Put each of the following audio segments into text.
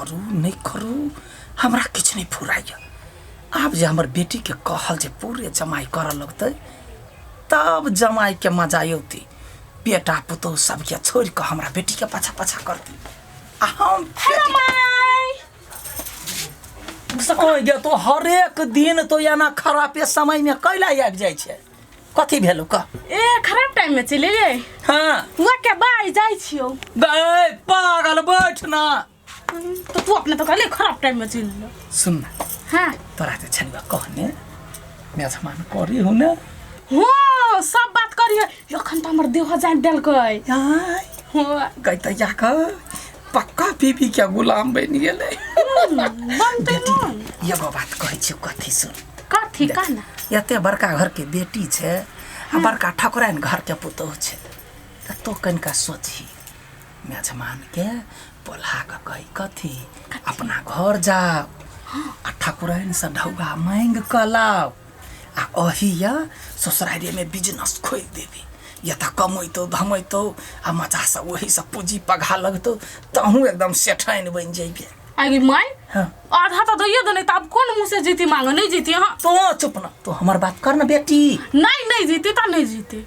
करू नहि करू हमरा किछु नहि फुराइए आब जे हमर बेटीके कहल जे पूरे जमाइ करऽ लगतै तब जमाइके मजा औतै बेटा पुतोहु सबके छोड़ि कऽ हमरा बेटीके पाछा पाछा करतै आ हम हेलो my ओइ गे तो हरेक दिन तो एना खरापे समयमे कैला आबि जाइ छै कथी भेलौ कह ए खराब टाइम में चले गए हाँ हुआ के बाय जाइ छियो गए पागल बैठ ना तो तू अपने तो कहले खराब टाइम में चल लो सुन ना हाँ तोरा जे छलुआ कहने मेजमान करी हूँ ने हो सब बात करिए अखन त हमर देह जान देलकै आय हो गई तऽ या कऽ पक्का बीबी के गुलाम बनि गेलै बनतै बेटी न एगो बात कहै छियौ कथी सुन कथी कह ना एते बड़का घरके बेटी छै आ बड़का ठकुराइन घरके पुतोहु छै तऽ तो कनिका सोचही मेजमानके बोला कऽ कही कथी अपना घर जाओ आ ठकुराइनसँ ढौआ माँगि कऽ लाउ आ ओही या ससुरारिमे बिजनेस खोलि देबी या तऽ कमैतौ धमैतौ आ मजासँ ओहीसँ पूँजी पघा लगतौ तहूँ एकदम सेठाइन बनि जइबे आगे माय हाँ आधा तो दैयो देने तो अब कौन मुंह से जीती मांगो नहीं जीती हाँ तो चुप न तो हमर बात कर न बेटी नहीं नहीं जीती तो नहीं जीती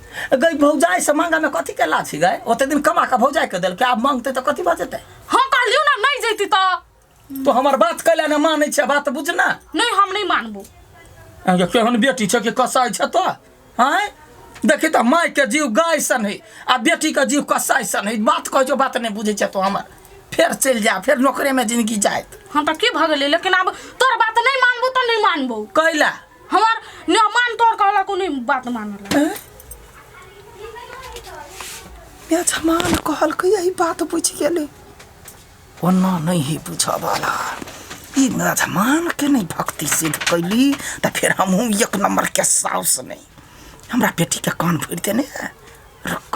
गई भौजाई से मांगा में कथी के लाछी गए ओते दिन कमा के भौजाई के देलकै आब मांगते तऽ कथी भऽ जेतै हाँ कहलियो ना नहीं जीती तो तो हमर बात कैला ने मानै छै बात बुझना नहीं हम नहीं मानबो अहाँके केहन बेटी छै कि कसाइ छै तो आँय देखी तऽ मायके जीव गाय सन है आ बेटीके जीव कसाइ सन है बात कहै छौ बात नहि बुझै छै तो हमर फेर चलि जा फेर नौकरेमे जिंदगी जायत हाँ तो की भऽ गेलै लेकिन आब तोर बात नहीं मानबो तो नहीं मानबो कैला हमर ने मान तोर कहला को नहीं बात मानला यजमान कहलकै यही बात बुझि गेलै ओना नहि है बुझऽवला ई यजमानके नहि भक्ति सिद्ध कैली तऽ फेर हमहूँ एक नम्बरके साउस नहि हमरा बेटीके कान भरि देने रुक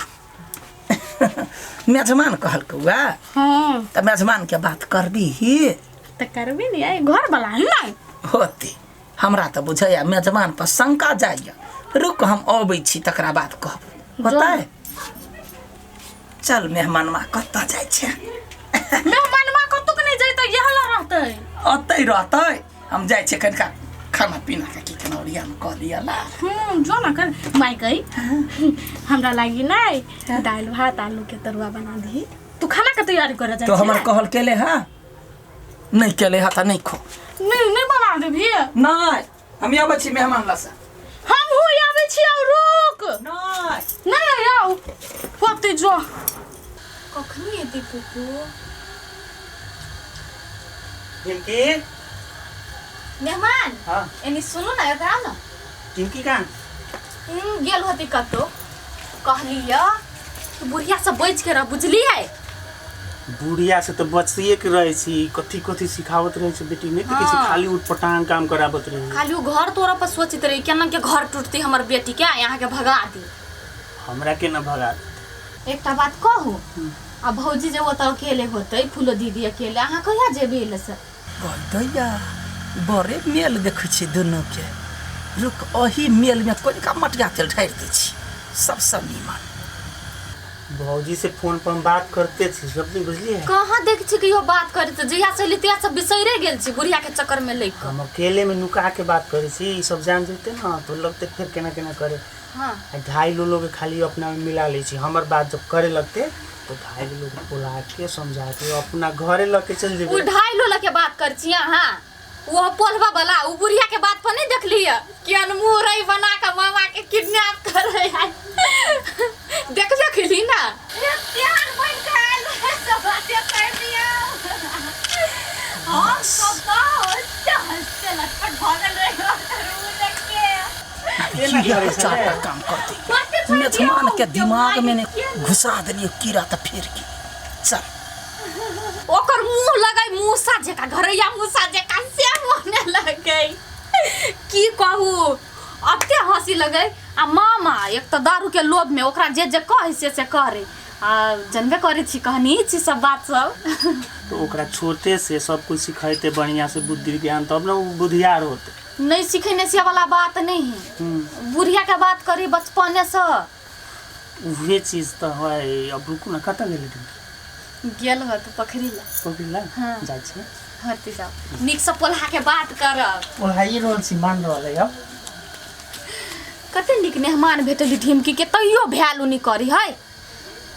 मेजमान कहलकौ वएह हाँ तऽ मेजमानके बात करबीही तऽ करबी नहीं आई घर वाला है ना होते हमरा तऽ बुझैया मेजमान पर शंका जाइया रुक हम अबै छी तकरा बाद कहब होतै चल मेहमानमा कतऽ जाइ छै मेहमानमा कतौ के नहीं जैतै इएह ला रहतै ओतै रहतै हम जाइ छियै कनिका खाना पीना के की केना ओरियान कऽ लिअ ला जो ना कर माय गई हमरा लागी नहीं दाल भात आलू के तरुआ बना दी तू खाना के तैयारी करे जा तो हमर कहल केले हा नहीं केले हा तऽ नहीं खो नहीं नहीं बना देबी नहीं हम आबै छी मेहमान ला से हम हूँ आबै छी आउ रुक नहीं नहीं आउ होते जो कखनी एतै पुपू टिमकी मेहमान हाँ एनी सुनू ना एकरा ना टिमकी कहाँ गेल होती कतौ कहली य तू बुढ़िया से बच के रह बुझलियै बुढ़िया से तो बचिए के रहे छी कथी कथी सिखावत रहे छै बेटी नहीं देखै छी हाँ। खाली उटपटांग काम कराबत रहे खाली उ घर तोड़ा पर सोचैत रही केना के घर टूटते हमर बेटी के यहाँ के भगा दी हमरा के न भगा एकटा बात कहू आ भौजी जे ओतऽ अकेले होतै फूलो दीदी अकेले अहाँ कहिया जेबै एले से दैया बड़े मेल देखै छियै दुनूके रुक ओही मेलमे कनिका मटिया तेल ढारि दै छी सबसँ नीमन भौजी से फोन पर हम बात करते छी सब दिन बुझलिए कहाँ देख छी कहियो बात करे तऽ जहिया से एली तहिया से बिसैरे गेल छी बुढ़िया के चक्कर में लैग कऽ हम अकेले में नुका के बात करे छी ई सब जान जेते ना तो लगते फिर केना केना करे हाँ आ ढाई लो लोग खाली अपना में मिला लै छी हमर बात जब करे लगते तो ढाई लोग बोला के समझा के अपना घरे लऽ के चल उ जेबै ढाई लो के बात कर छी अहाँ वो पोलवा वाला उ बुढ़िया के बात पर नहीं देखली है कि अनमुरई बना के मामा के किडनैप करे है देखबे केली ना प्यार बन के आयल रहे सब बातें कर दिया हम सब तो हंसते हंसते लटपट भगल रहे रू देख के एना कीड़ा करै छै चार रे। टा काम कर दे बाते छोड़ दियौ, मेजमान के दिमाग में ने के घुसा देलियो कीड़ा तऽ फेर की चल ओकर मुंह लगै मूसा जकाँ घरैया मूसा जकाँ से मोने लगै की कहू अते हंसी लगै आ मामा एक तऽ दारू के लोभ में ओकरा जे जे कहै से से करे आ जनबे करै छी कहनी छी सब बात सब तो ओकरा छोटे से सब कुछ सिखेते बढ़िया से बुद्धि ज्ञान तब ने उ बुधियार होते नहीं सिखेने से वाला बात नहीं है बुढ़िया के बात करी बचपने से उहे चीज तऽ है अब रुकू ना कतऽ गेलै टिमकी गेल हो तो पखरी ला। पोखरी ला? हाँ। जाइ छी। हरती जाओ, नीक से पोल्हा के बात करब। पोल्हाइए रहल छी, मान रहल है अब। कते नीक मेहमान भेटली ढिमकी के, तैयो भैलू नहीं करी है।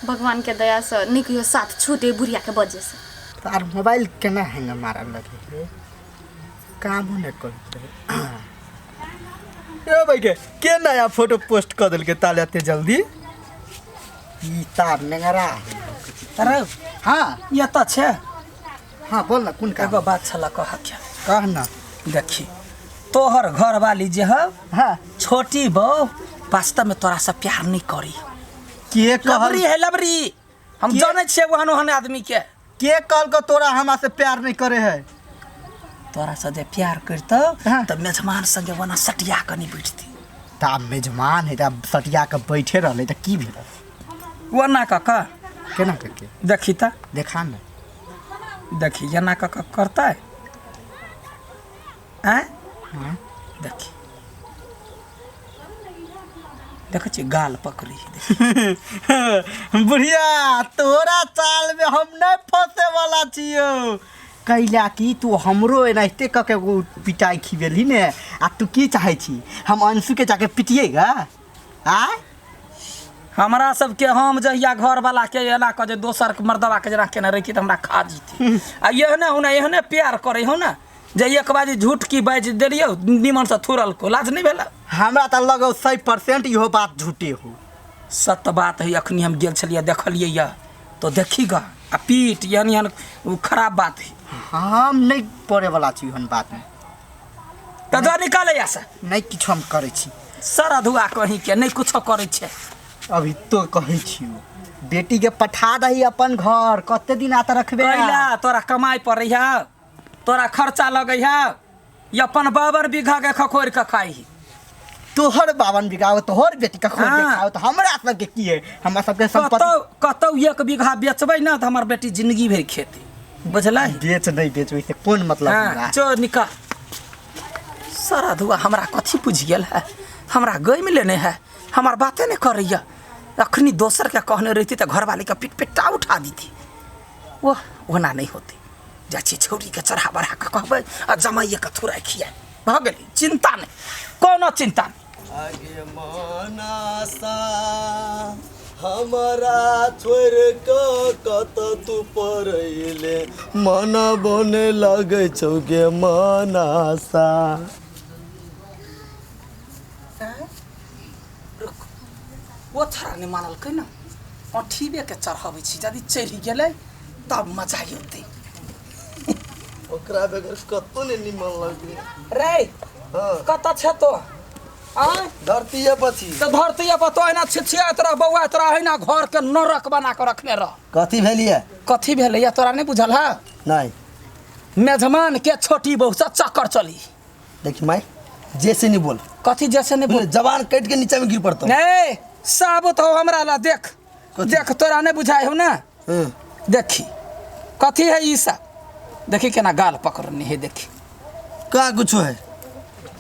भगवान के दया से निक यो साथ छूटे बुढ़िया के वजह से। तार मोबाइल केना हैंग मारल लगे रे, कामो नहि करैत रहे। ए भाई के नया फोटो पोस्ट कर देलकै ताले एते जल्दी? ई तार नेंगरा है। अरे हाँ ये तऽ छै। हाँ बोल ना, कोन काम? एगो बात छल कह के। कह ना। देखी तोहर घरवाली जे हौ हाँ छोटी बहू वास्तव में तोरा से प्यार नहीं करी। के कहल? लबरी है लबरी, हम जानै छियै ओहन ओहन आदमी के। के कहल को तोरा हमरा से प्यार नहीं करे है? तोरा से जे प्यार करतौ हाँ। तऽ मेजमान संगे ओना सटिया कऽ नहीं बैठती। ता मेजमान है ता सटिया के बैठे रहले त की भेल? ओना कऽ कऽ केना करके देखी तऽ देखा ना। देखी एना कऽ कऽ करतै। आँय हाँ देखी देखै छियै गाल पकड़ी। बुढ़िया तोरा चाल में हम नहीं फंसे वाला छियो। कैला कि तू हमरो एनाहिते क के एगो पिटाई खिबेलही ने, आ तू की चाहै छी हम अंशु के जाके पिटिएगा? आ हमरा सबके हम जहिया घरवाला के एना कऽ जे दोसर मर्दवा के जेना केने रखी तऽ हमरा खा जीती। आ एहने हो ना, एहने प्यार करे हो ना जे एक बाजी झूठ की बाजि देलियौ निमन से थुरल को लाज नहीं भेल? हमरा तऽ लगौ 100% इहो बात झूठे हो। सत्य बात है, अखनी हम गेल छलियै देखलियै यऽ तो देखी गा आ पीट एहन एहन ओ खराब बात है। हम नहीं पड़े वाला छी ओहन बात में। तऽ जा निकाले यहाँ से। नहीं किछु हम करै छी। सर अधुआ कहीं के नहीं कुछो करै छै। अभी तो कहै छियौ बेटी के पठा दही अपन घर, कते दिन आता रखबे? कैला तोरा कमाइ पड़ै है, तोरा खर्चा लगै है, ई अपन 52 बीघा के खखोरि के खाइ। तोहर 52 बीघा तोहर बेटी के खोल के हाँ। खाओ तो हमरा सबके की है? हमरा सबके संपत्ति कतौ कतौ 1 बीघा बेचबै ना तऽ हमर बेटी जिंदगी भरि खेती, बुझलै? बेच नहीं बेचबै से कोन मतलब हाँ, हमरा? चो निकाल। सारा धुआ हमरा कथी बुझि गेल है, हमरा गई में लेने है, हमर बाते नहीं करैया। अखनी दोसर के कहने रहती तऽ घरवाली के पिट पिट्टा उठा दीती। ओह ओना नहीं होती। जाइ छी छौरी के चढ़ा बढ़ा के कहबै आ जमाइए के थोड़ा खिया भऽ गेलै, चिंता नहीं, कोनो चिंता नहीं। आगे मनासा हमरा छोड़ के कत तू पड़ैले, मन बने लगै छौ गे मनासा। ओ छोड़ा नहीं मानलकै ना, अठीबे के चढ़ाबै छी, यदि चढ़ि गेलै तब मजा औतै। ओकरा बगैर कतौ नहि निमन लगै। रे हाँ। कतऽ छै तो? आँय धरतीये पर छी। तऽ धरतीये पर तो एना छिछियाइत रह बौआइत रह, एहिना घर के नरक बना के रखने रह। कथी भेलियै? कथी भेलैया तोरा नहीं बुझल है? नहीं। मेजमान के छोटी बहू से चक्कर चली। देखी माई जैसे नहीं बोल। कथी जैसे नहीं बोल? जबान कट के नीचा में गिर पड़तो। नहीं साबुत हो हमरा ला, देख कथी? देख तोरा नहीं बुझाय हो ना? हाँ। देखी कथी है ई सब, देखी केना गाल पकड़नी है, देखी का कुछ है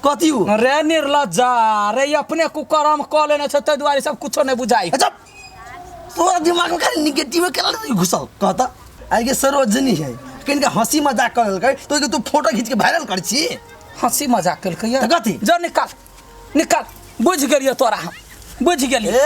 कथी हो? रे निर्लज्जा रे, अपने कुकर्म कऽ लेने छै ताहि दुआरे सब कुछो नहीं बुझाइ। अच्छा तोरा दिमाग में खाली निगेटिव केना नहीं घुसल? कहता आइ के सरोजनी है कनिका हंसी मजाक कर लेलकै तो तू फोटो खींच के वायरल कर छी। हंसी मजाक केलकै तऽ कथी? जो निकाल निकाल, बुझि गेलियै तोरा हम, बुझि गेलियै। ए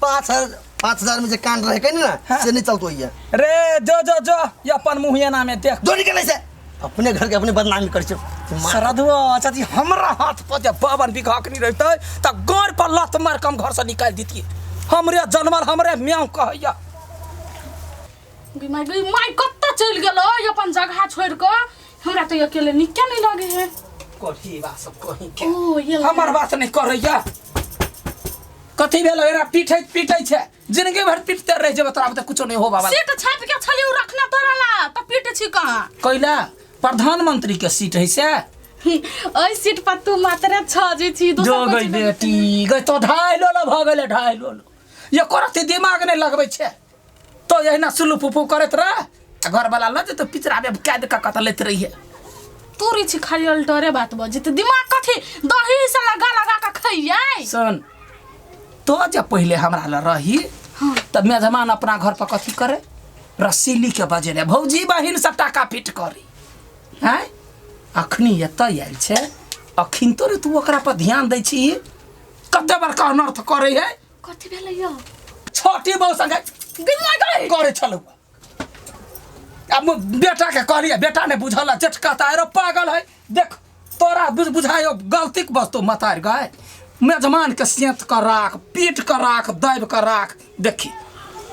5000 में जे कांड रहे कनी ना हाँ। से नहीं चलतो ये। रे जो जो जो ये अपन मुँह एना में देख। जो निकले से अपने घर के अपने बदनामी कर छौ। सरधुआ यदि हमरा हाथ पर जे 52 बीघा अखनी रहितै तऽ गोड़ पर लत मारि कऽ हम घर से निकालि दितियै। हमरे जनमल हमरे म्याऊं कहैया। गई माय गई माय कतऽ चलि गेल अपन जगह छोड़ि कऽ? हमरा तऽ अकेले नीके नहीं लगे है। कथी बात सब कहीं के ओ ये हमर बात नहीं करैया। कथी भेल एरा पीटै पीटै छै, जिंदगी भर पीटते रहि जेबै तोरा तऽ कुछो नहीं हो बाबा। सीट छापि के छली उ रखना तोरा ला तऽ पीट छी कहाँ? कैला प्रधानमंत्री के सीट है से? ओहि सीट पर तू मात्र छ जे छी जो दोसर गई बेटी गई तो ढाई लोलो भऽ गेलै, ढाई लोलो। ये करती दिमाग नहीं लगबै छै तो एहिना सुलू फुफू करैत रह आ घरवाला लऽ जेतौ पिचराबे कैद कऽ कऽ लैत रहिए। तू री छी खाली अल्टरे बात बजै तऽ दिमाग कथी दही से लगा लगा के खइयै। सुन तो जब पहले हमरा लग रही तब मेजमान अपना घर पर कथी करे? रसीली के बजेने भौजी बहिन से टाका फिट करी हैं अखनी एतऽ आयल छै अखन तो ने तू ओकरा पर ध्यान दै छी कते बड़का अनर्थ करे है कथी भेलै यौ छोटी बहू संगे करे छलौ आब बेटा के कहलियै बेटा ने बुझल जेठ कहता अरे पागल है देख तोरा बुझायो गलतीक वस्तु मतार गए मेजमान के सेंत कर राख पीट कर राख दाबि कर राख देखी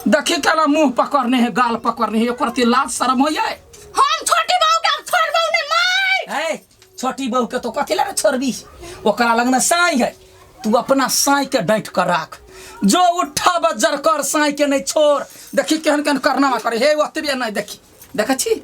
देखी केना मुंह पकड़ने है गाल पकड़ने है ओकर लाज शर्म होइए हम छोटी बहू के अब छोड़बौ नहीं माय है छोटी बहू के तो कथी ला छोड़बी ओकरा लग में साई है तू अपना साई के डांट कर राख जो उठा बजर कर साई के नहीं छोड़ देखी केहन केहन करनामा करे हे ओतबे नहीं देखी देखै छी